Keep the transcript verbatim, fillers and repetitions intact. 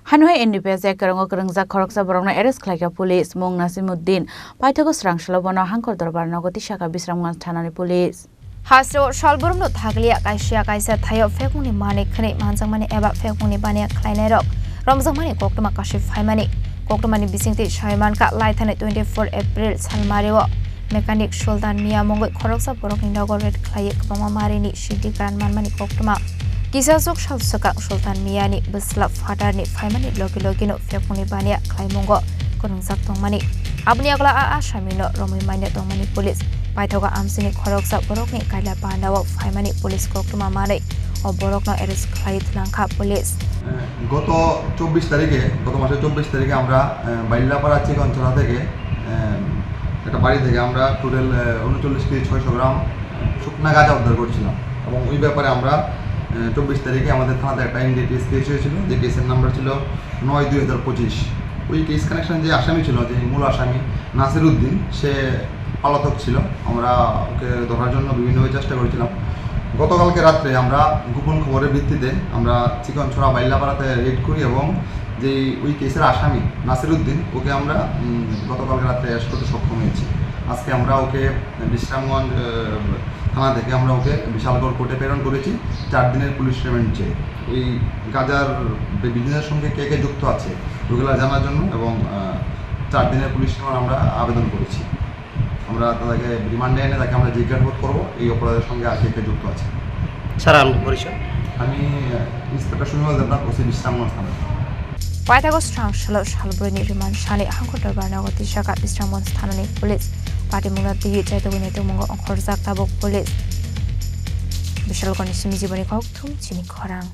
Hano hai N D P S A kwrwngo kwrwngjak khoroksa borokno arrest khlaikha police, mung Nasimuddin. Paithago srang salo bono Hangkor Dorbar nogo tisakha Bisramganj thanani police. Hasteo sal boromno thaglia kaisa kaisa thaio phekmungni manwi khwnwi manjakmani eba phekmungni baniya khlainairok romjakmani koktwma kasui phaimani. Koktwmani bisingtwi saimankha laithani twenty-four April salmario mechanic Sultan Mia mungwi khoroksa borokni nogo raid khlaiwi kwbangma marini sidi gran manmani koktwma. Kisaswk sal swkang Sultan Miani bwsla phatarni phaimani logi logino phekmungni baniya khlaimungo kwrwngjak tongmani. Aboni yagulo a asamino romwi manya tongmani police. Paithago amchini khoroksa borokni kaila pandao phaimani police koktwma manwi o borokno arrest khlai thlangkha police. গত চব্বিশ তারিখে, গত মাসের চব্বিশ তারিখে আমরা, আহ, বাইল্লাপাড়া চিকনছড়া থেকে, আহ, একটা বাড়ি থেকে আমরা টোটাল, আহ, ঊনচল্লিশ কেজি ছয়শো গ্রাম শুকনা গাঁজা উদ্ধার করছিলাম। এবং ওই ব্যাপারে আমরা, আহ, চব্বিশ তারিখে আমাদের থানাতে একটা এনডিপিএস কেস হয়েছিল, যে কেসের নাম্বার ছিল নয় দুই হাজার পঁচিশ। ওই কেস কানেকশন যে আসামি ছিল, যে মূল আসামি নাসির উদ্দিন, সে পলাতক ছিল। আমরা ওকে ধরার জন্য বিভিন্নভাবে চেষ্টা করেছিলাম। গতকালকে রাত্রে আমরা গোপন খবরের ভিত্তিতে আমরা চিকনছড়া বাইল্লাপাড়াতে রেড করি এবং যেই ওই কেসের আসামি নাসির উদ্দিন, ওকে আমরা, উম, গতকালকে রাত্রে অ্যারেস্ট করতে সক্ষম হয়েছি। আজকে আমরা ওকে বিশ্রামগঞ্জ, আহ, থানা থেকে আমরা ওকে বিশালগড় কোর্টে প্রেরণ করেছি চার দিনের পুলিশ রিমান্ড চেয়ে। ওই গাজার বিজনেসের সঙ্গে কে কে যুক্ত আছে ওগুলো জানার জন্য এবং, আহ, চার দিনের পুলিশ রিমান্ড আমরা আবেদন করেছি। আমরা তাদেরকে রিমান্ডে এনে তাকে আমরা জিজ্ঞাসাবাদ করবো এই অপরাধের সঙ্গে আর কে কে যুক্ত আছে। স্যার, আপনার পরিচয়? আমি, আহ, ইন্সপেক্টর সুনিমল দেবনাথ, ওসি বিশ্রামগঞ্জ থানা। Paithago srang salo salbroini rimani sani Hangkor Dorbar nogo tisakha Bisramganj thanani police. Patimungno twiwi chaitugwi naitukmungo ongkhorjak tabuk police. Bishalgorni simi jiboni kokthum chini khorang.